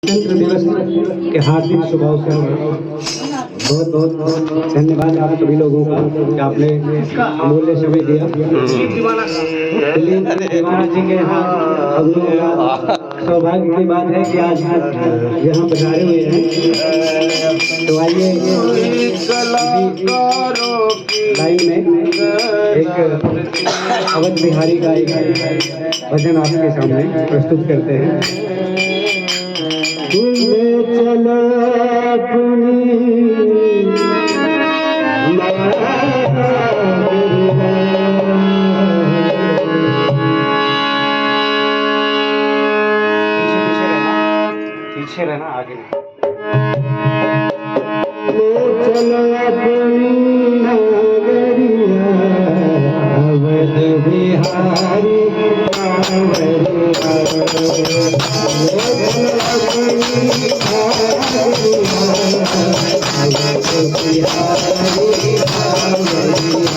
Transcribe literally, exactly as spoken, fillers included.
गणतंत्र दिवस के हार्दिक शुभावसर में बहुत बहुत धन्यवाद आप सभी लोगों का कि आपने अमूल्य समय दिया। दिलीप दीवाना जी के यहाँ हम लोगों का सौभाग्य की बात है कि आज यहाँ पधारे हुए हैं। तो आइए, लाइन में एक अवध बिहारी का एक भजन आपके सामने प्रस्तुत करते हैं। तुम चलो अपनी पीछे, पीछे रहना, पीछे रहना, आगे नहीं। ले चलो अपनी नगरिया, अवध बिहारी कांवरिया। ले चलो अपनी नगरिया, अवध बिहारी कांवरिया।